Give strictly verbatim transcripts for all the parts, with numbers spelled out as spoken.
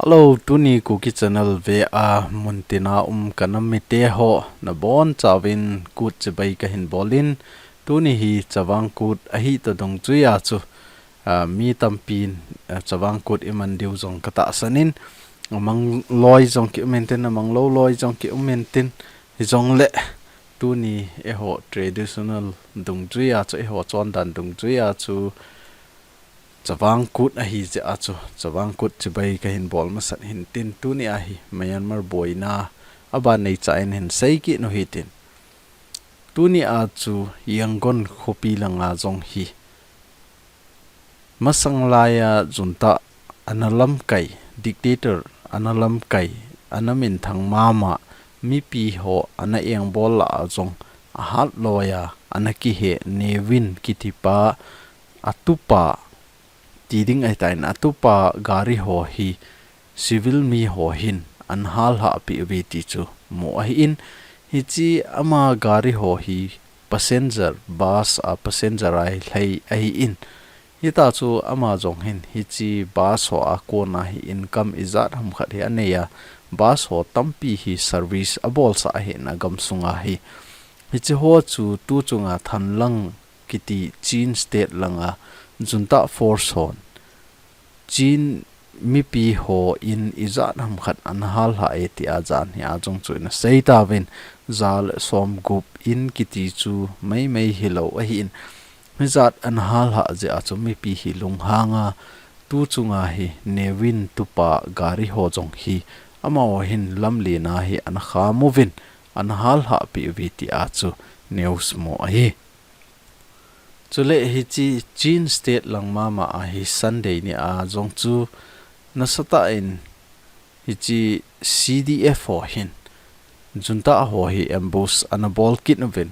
Hello, tuni Kuki Channel vea muntina um kanam mite ho nabonchauvin kut chibai kahin bolin, tuni hi Chavang Kut ahi toh dungjuia chu, ah, mi tampin, ah, Chavang Kut iman diu jong katahsan in, amang loi jong kium intin, amang lou loi jong kium intin, hijongle tuni eiho traditional dungjuia chu, eiho chondan dungjuia chu, Chavang Kut ahi jeh a chu, Chavang Kut chibai kahin bol masat hintin, tuni a hi Myanmar boina aban neicha in hin seikit u hitin. Tuni a chu Yangon khopi langa jong hi masang laia junta ana lamkai, dictator ana lamkai, ana minthang mama, mipi ho ana engbol lah a jong ahat loiya ana kihe Ne Win kitipa, atupa, tiding ahitan, atupa gari ho hi civil mi ho hin ana halhah peh uve ti chu mu ahin, hiche ama gari ho hi passenger, bus a passenger ahilhei ahin, hita chu ama jong hin hiche bus ho a kona hi income ijat hamkhat hi aneiya, bus ho tampi hi service abolsah ahin agamsunga hi. Hiche ho chu tuchunga Thanlang kiti Chin State langa junta force hon Chin mipi hon ijat hamkhat ana halhah e tia jan hi a jong chu ana seitauvin, ja le somgup in kiti chu maimai hilou ahin, hijat ana halhah jeh a chu mipi hi lunghanga, tuchunga hi Ne Win tupa gari ho jong hi amaho hin lamlen a hi ana khamuvin, ana halhah peh uve tia chu news mu ahi. Chule hiche Chin State lang mama a hi Sunday ni a jong chu nasatah in hiche C D F ho hin junta ho hi ambush ana bol kit uvin,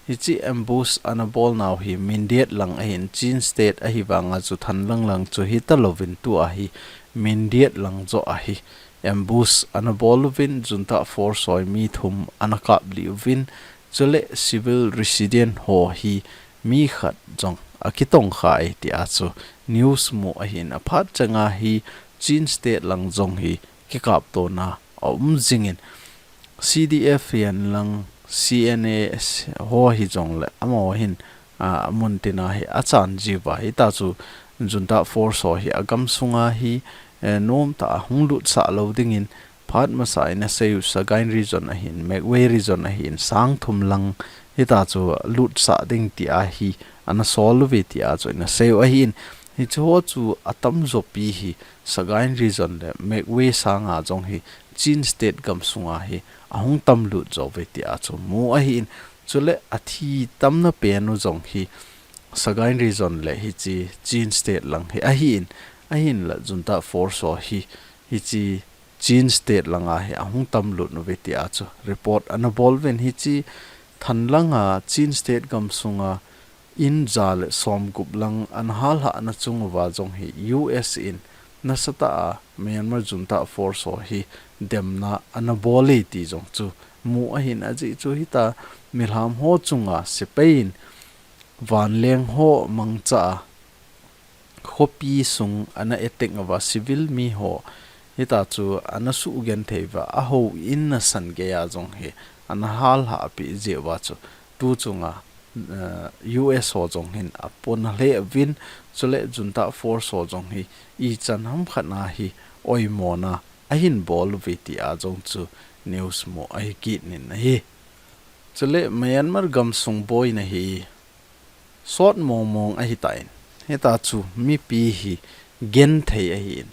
hiche ambush ana bolnau hi Mindat lang ahin, Chin State ahivanga chu Thanlang lang chu hitalouvin, tua hi Mindat lang joh a hi ambush ana bol uvin, junta force hoi mi thum ana kaplih uvin, chule civil resident ho hi mi khat jong akitongkhai tia chu news mu ahin, aphat changa hi Chin State lang jong hi kikaptona aum jingin, C D F hihen lang C N A ho hijongle amaho hin, a, amuntina hi achan jiuva, hita chu junta force ho hi agamsunga hi, eh, nomtah a hung lutsah lou dingin, phat masa in asei u Sagaing region ahin, Magway region ahin, sang thum lang hita chu lutsah ding tia hi ana sol uve tia chu ana sei u ahin, hiche ho chu atamjopi hi Sagaing region le Magway sanga jong hi Chin State gamsunga hi ahung tamlut jouve tia chu mu ahin, chule athi tamna pen u jong hi Sagaing region le hiche Chin State lang hi ahin, ahinla junta force ho hi hiche Chin State langa hi ahung tamlut uve tia chu report ana bol uvin, hiche Thanlanga Chin State gamsunga in ja le somgup lang ana halhahna chung uva jong hi U S in nasatah a Myanmar junta force ho hi demna ana bol e ti jong chu mu ahin, ajeh chu hita milham ho chunga sepai in vanleng ho mangcha a khopi sung ana attack uva, civil mi ho hita chu ana suhgenthei uva, ahouin nasan geiya jong hi ana halhah peh jeh uva chu tuchunga, eh, U S ho jong hin apona lheh uvin, chule junta force ho jong hi ichan hamkhat na hi oimona ahin bol uve tia jong chu news mu ahi kit in ahi. Chule Myanmar gamsung boina hi sot mongmong ahitan, hita chu mipi hi genthei ahin,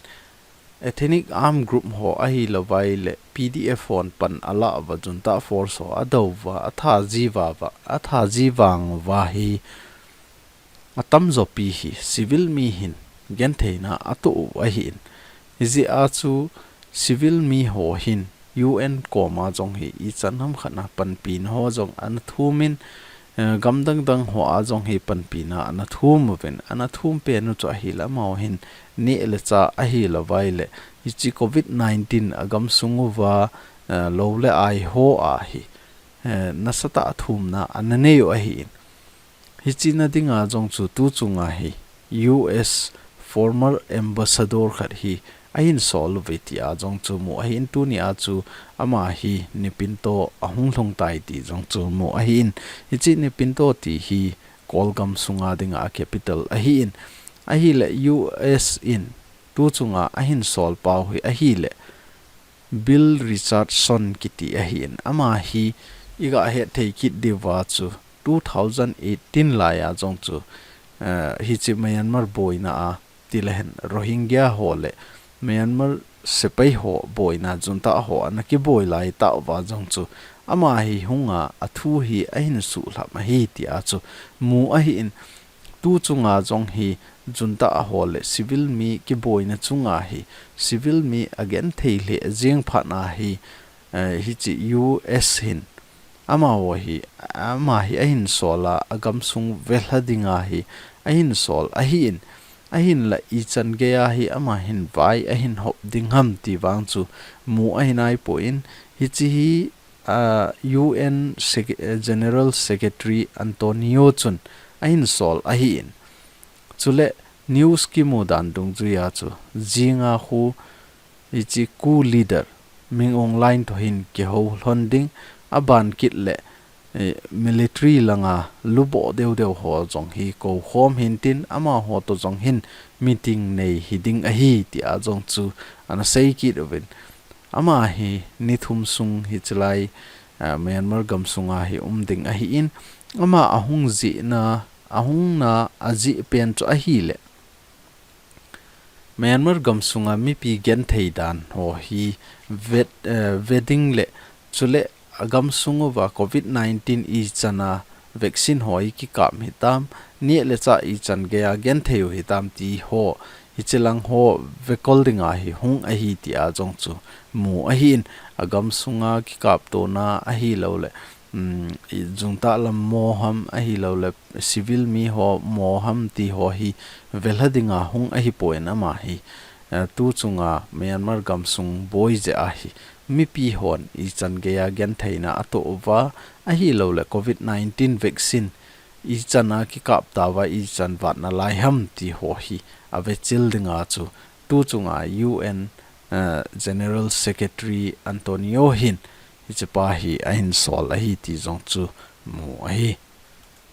ethnic armed group ho ahilouvai le P D F hon pan alah uva, junta force ho adou uva, atha jiuva, atha jiuvang uva hi atamjopi hi civil mi hin gentheina atoh u ahin, hijeh a chu civil mi ho hin U N koma jong hi ichan hamkhat na panpina ho jong ana thumin, eh, gam dangdang ho a jong hi panpina ana thum uvin, ana thum pen u chu ahile amaho hin neh le chah ahilouvai le hiche covid nineteen agamsung uva, eh, lou le ai ho a hi, eh, nasatah a thumna ana nei u ahin. Hiche na dinga jong chu tuchunga hi U S former ambassador khat hi ahin sol uve tia jong chu mu ahin, tunia chu ama hi Naypyitaw ahung lhung tai ti jong chu mu ahin, hiche Naypyitaw ti hi Kawl gam sunga dinga a capital ahin, ahile U S in tu chunga ahin sol pau hi ahile Bill Richardson kiti ahin, ama hi iga het thei kit diuva chu two thousand eighteen laiya jong chu, eh, hiche Myanmar boina a tilehen Rohingya ho le Myanmar sepai ho boina junta ho ana kiboi lai tah uva jong chu ama hi hunga athu hi ahin suhlhap ahi tia chu mu ahin, tu chunga jong hi junta ho le civil mi kiboina chunga hi civil mi agenthei lheh jeng phat na hi, eh, hiche U S hin amaho hi, ama hi ahin sol a, agam sung velha dinga hi ahin sol ahin, ahinla ichan geiya hi ama hin vai ahin hop ding ham ti vang chu mu ahi naipon, hiche hi, ah, U N Sec-, eh, General Secretary Antonio chun ahin sol ahin. Chule news kimu dan dungjuiya chu jinga khu hiche coup leader Min Aung Hlaing toh hin kihou lhon ding, aban kit le, eh, military langa luboh deu deu ho jong hi kou khom hintin amaho toh jong hin meeting nei hiding ahi tia jong chu ana sei kit uvin. Ama hi ni thum sung hiche lai, ah, Myanmar gam sunga hi um ding ahin, ama ahung jihna, ahungna ajih pen chu ahile Myanmar gam sunga mipi genthei dan ho hi vet, eh, ve ding le chule agam sung uva covid nineteen ichan a vaccine ho hi kikap hitam, neh le chah ichan geiya genthei u hitam ti ho, hiche lang ho vekol dinga hi hung ahi tia jong chu mu ahin, agam sunga kikap tona ahilou le, um, junta lam mo ham ahilou le civil mi ho mo ham ti ho hi velha dinga hung ahipon ama hi, eh, tu chunga Myanmar gam sung boi jeh a hi mipi hon ichan geiya gentheina atoh uva ahilou le covid nineteen vaccine ichan a kikap tauva ichan vatna lai ham ti ho hi avechil dinga chu tu chunga U N, eh, General Secretary Antonio hin hichepa hi ahin sol ahi ti jong chu mu ahi.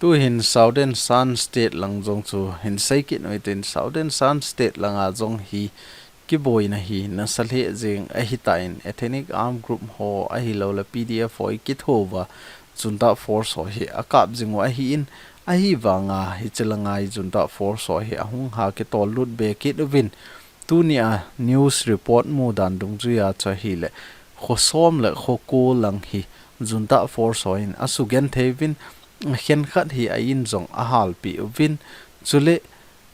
Tuhin Southern Shan State lang jong chu hin sei kit uhitin, Southern Shan State langa jong hi kiboina hi nasa lheh jeng ahitan, Ethnic Armed Group ho ahilou le P D F ho hi kitho uva junta force ho hi akap jing u ahin, ahivanga hiche langa hi junta force ho hi ahung ha kitol lut be kit uvin, tunia news report mu dan dungjuiya chu ahile kho som le kho ko lang hi junta force ho hin asugenthei uvin, khenkhat hi a in jong ahalpeh uvin, chule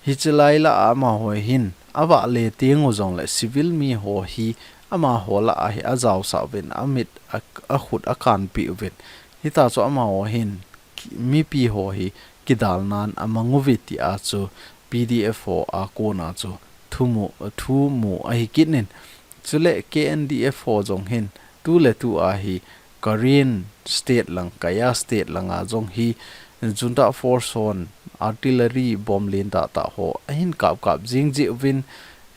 hiche lai lah a amaho hin avahle teng u jongle civil mi ho hi amaho lah a hi ajaosah uvin, amit a, akhut akanpeh uvin. Hitia chu amaho hin mipi ho hi kidalnan amang uve tia chu P D F ho a kona chu thu mu, thu mu ahi kit in. Chule K N D F ho jong hin tuletu a hi Karen State lang, Kayah State langa jong hi junta force hon artillery bomb lentah tah ho ahin kap kap jing jeh uvin,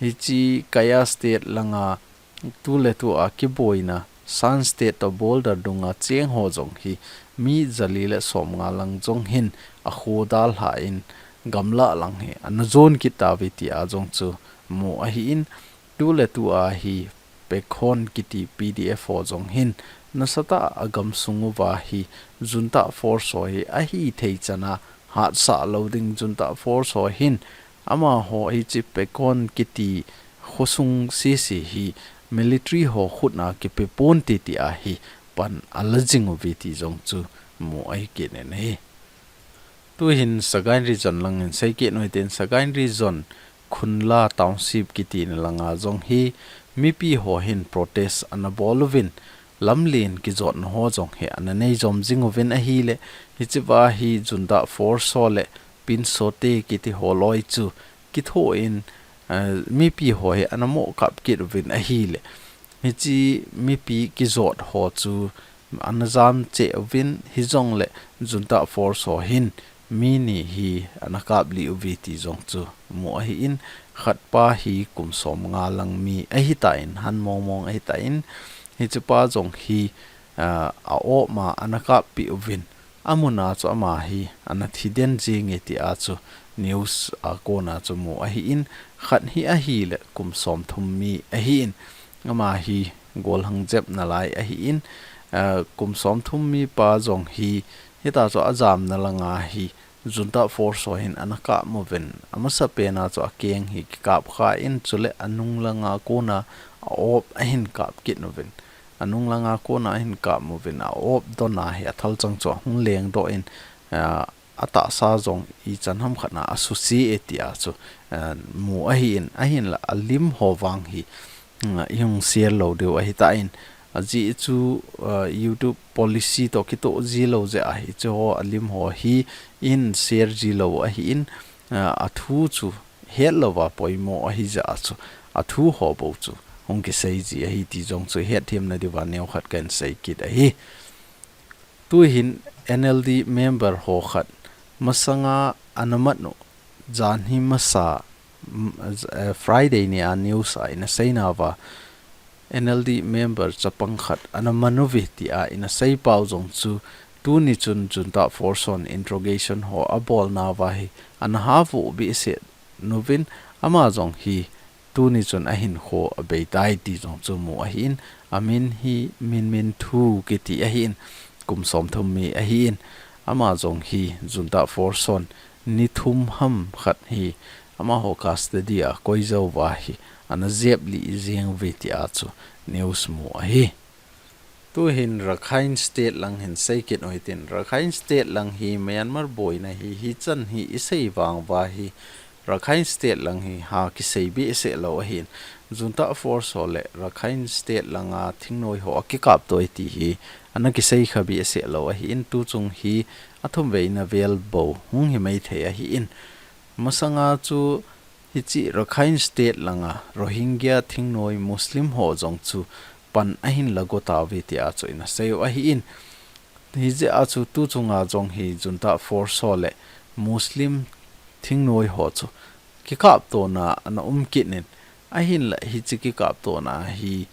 hiche Kayah State langa tuletu a kiboina Shan State toh border dunga cheng ho jong hi mi jali le somnga lang jong hin akho dalhan gamlah lang hi ana jon kit tauve tia jong chu mu ahin, tuletu a hi Pekhon kiti P D F ho jong hin nasatah a agam sung uva hi junta force ho hi ahithei chana hatsah lou ding, junta force ho hin amaho hiche Pekhon kiti khosung sese hi military ho khutna kipe ponte tia hi pan ala jing uve ti jong chu mu ahi kit in ahi. Tuhin Sagaing Region lang hin sei kit uhitin, Sagaing Region Khunla Township kitina langa jong hi mipi ho hin protest ana bol uvin, lamlen kijotna ho jong hi ana nei jom jing uvin ahile, hichea hi junta force ho le Pin Sote kiti ho loi chu kithoin, eh, mipi ho hi ana mo kap kit uvin ahile, hiche mipi kijot ho chu ana jam cheh uvin, hijongle junta force ho hin mi ni hi ana kap lih uve ti jong chu mu ahin, khat pa hi kum som nga lang mi ahitan, han mong mong ahitan, hiche pa jong hi, ah, a-op ma ana kap peh uvin, amun a chu ama hi ana thi den jing e ti a chu news a kona chu mu ahin, khat hi ahile kum som thum mi ahin, ama hi golhang jep nalai ahin, ah, kum som thum mi pa jong hi, hita chu ajamna langa hi, Junta Force ho hin ana kap uvin, amasapen a chu akeng hi kikap khan chule anung langa kona a-op ahin kap kit uvin. Anung langa kona ahin kap uvin, a-op don a hi athal chang chu ahung leng doh in, ah, atahsa jong ichan ham khat na asuse e ti a chu, ah, mu ahin, ahinla alim ho vang hi, mm, ihung share lou diu ahitan, ajeh chu, ah, YouTube policy to kitoh ji lou jeh a hiche ho alim ho hi ihin share ji lou ahin, ah, athu chu het louva poimo ahi jeh a chu, athu ho bou chu hung kisei ji ahi ti jong chu hetthem na diuva neo khat kahin sei kit ahi. Tuhin N L D member ho khat masanga ana mat u, janhi masa, mm, eh, Friday ni a news a ina sei nauva, N L D member chapang khat ana man uve ti a ina sei pau jong chu, tuni chun Junta Force hon interrogation ho abol nauva hi ana havu behseh uvin, ama jong hi tuni chun ahinkho abeitai ti jong chu mu ahin, amin hi Min Min Thu kiti ahin, kum som thum mi ahin, ama jong hi Junta Force hon ni thum ham khat hi amaho custody a koi jouva hi ana jep lih jeng uve ti a chu news mu ahi. Tuhin Rakhine State lang hin sei kit u hitin, Rakhine State lang hi Myanmar boina hi, hichan hi isei vang uva hi, Rakhine State lang hi ha kisei behseh lou ahin, Junta Force ho le Rakhine State langa thingnoi ho akikap to e ti hi ana kisei kha behseh lou ahin, tuchung hi athum veina vel bou hung hi maithei ahin, masanga chu hiche Rakhine State langa Rohingya thingnoi Muslim ho jong chu pan ahin la got uve ti a chu ina sei u ahin, hijeh a chu tuchunga jong hi Junta Force ho le Muslim thingnoi ho chu kikap tona ana um kit in, ahinla hiche kikap tona hi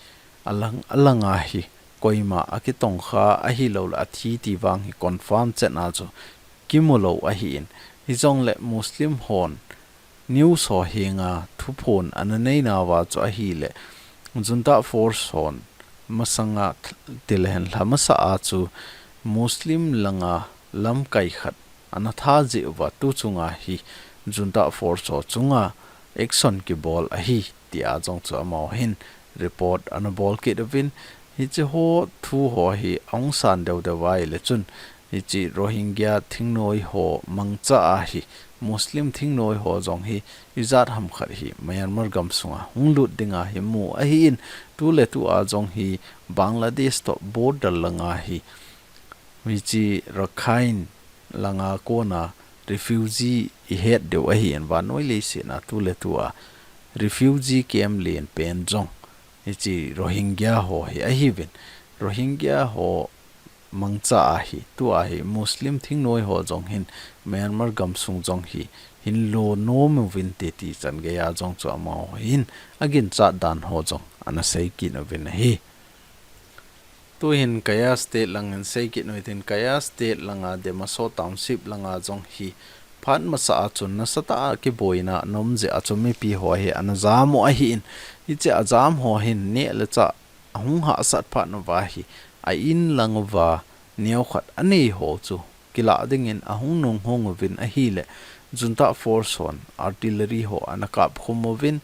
alang, alanga hi koima akitongkha ahilouleh athi ti vang hi confirm chetna chu kimu lou ahin, hijongle Muslim hon news ho henga thuphon ana nei nauva chu ahile, Junta Force hon masanga th-, tilehen lha masa a chu Muslim langa lamkai khat ana tha jeh uva tuchunga hi Junta Force ho chunga action kibol ahi ti a jong chu amaho hin report ana bol kit uvin, hiche ho thu ho hi ahung san deu deu uva ahile chun, hiche Rohingya thingnoi ho mangcha a hi Muslim thingnoi ho jong hi ijat ham khat hi Myanmar gamsunga hung lut dinga hi mu ahin, tuletu a jong hi Bangladesh to border langa hi hiche Rakhine langa kona refugee ihet diu ahin, vannoi leiset a tuletu a refugee camp len pen jong hiche Rohingya ho hi ahiuvin, Rohingya ho mangcha a hi, tua hi Muslim thingnoi ho jong hin Myanmar gamsung jong hi hin lo nom uvin te ti chan geiya jong chu amaho hin aginchat dan ho jong ana sei kit uvin ahi. Tuhin Kayah State lang hin sei kit u hitin, Kayah State langa Dema Sot Township langa jong hi phat masa a chun nasatah a kiboina ana um jeh a chu mipi ho hi ana jam u ahin, hiche ajam ho hin neh le chah ahung hahsat phat uva hi a in lang uva neo khat anei ho chu kilah dingin ahung nung hung uvin ahile, Junta Force hon artillery ho ana kap khum uvin,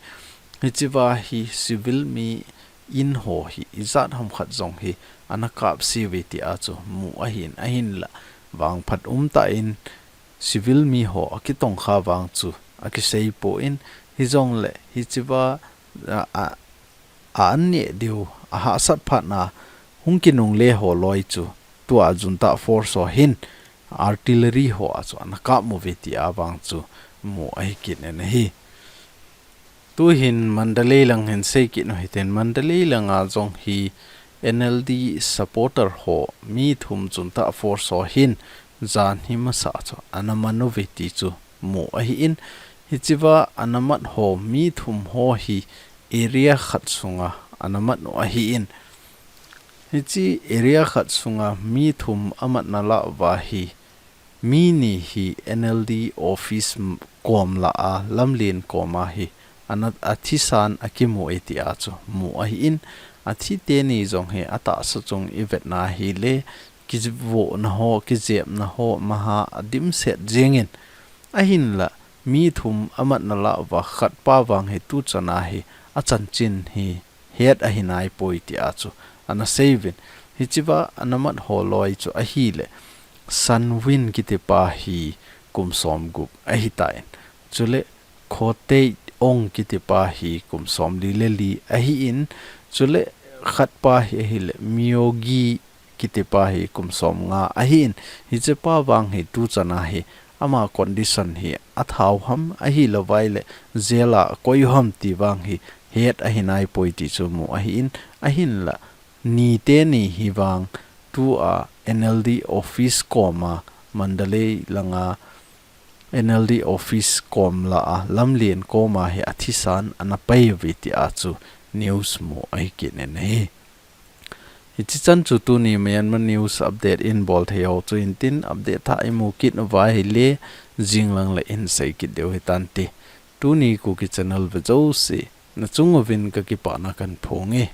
hichea hi civil mi in ho hi ijat ham khat jong hi ana kap se uve ti a chu mu ahin, ahinla vangphat umtah in civil mi ho akitongkha vang chu akisei poi, hijongle hichea a, a, a an neh diu ahahsat phat na hung kinungle ho loi chu tua Junta Force ho hin artillery ho a chu ana kap uve ti a vang chu mu ahi kit in ahi. Tuhin Mandalay lang hin sei kit u hitin, Mandalay langa jong hi N L D supporter ho mi thum Junta Force ho hin jan hi masa chu ana man uve ti chu mu ahin, hichea ana mat ho mi thum ho hi area khat sunga ana mat u ahin, hiche area khat sunga mi thum amatna lah uva hi mi ni hi N L D office kom lah a, lamlen koma hi ana, athisan akimu e tia chu mu ahin, athi teni jong hi atahsa chung ivetna hile, kivohna ho, kijepna ho, maha adimset jengin, ahinla mi thum amatna lah uva khatpa vang hi tuchana hi achanchin hi het ahi naipoi tia chu ana seiyuvin. Hichea ana mat ho loi chu ahile, Sanwin kitipa hi kum som gup ahitan, chule Khotei Ong kitipa hi kum som li le li ahin, chule khatpa hi ahile Myogi kitipa hi kum som nga ahin, hichepa vang hi tuchana hi ama condition hi athau ham, ahilouvaile jail a koi u ham ti vang hi het ahi naipoi ti chu mu ahin, ahinla ni teni hi vang tua N L D office koma, Mandalay langa N L D office kom lah a, lamlen koma hi athisan ana pai uve tia chu news mu ahi kit in ahi. Hichi chan chu tuni Myanmar news update in bol thei ho chu intin, update thah imu kit uva ahile, jinglang le hin sei kit diu hitante. Tuni Kuki channel ve jouse, nachung uvin kakipana kahin phonge.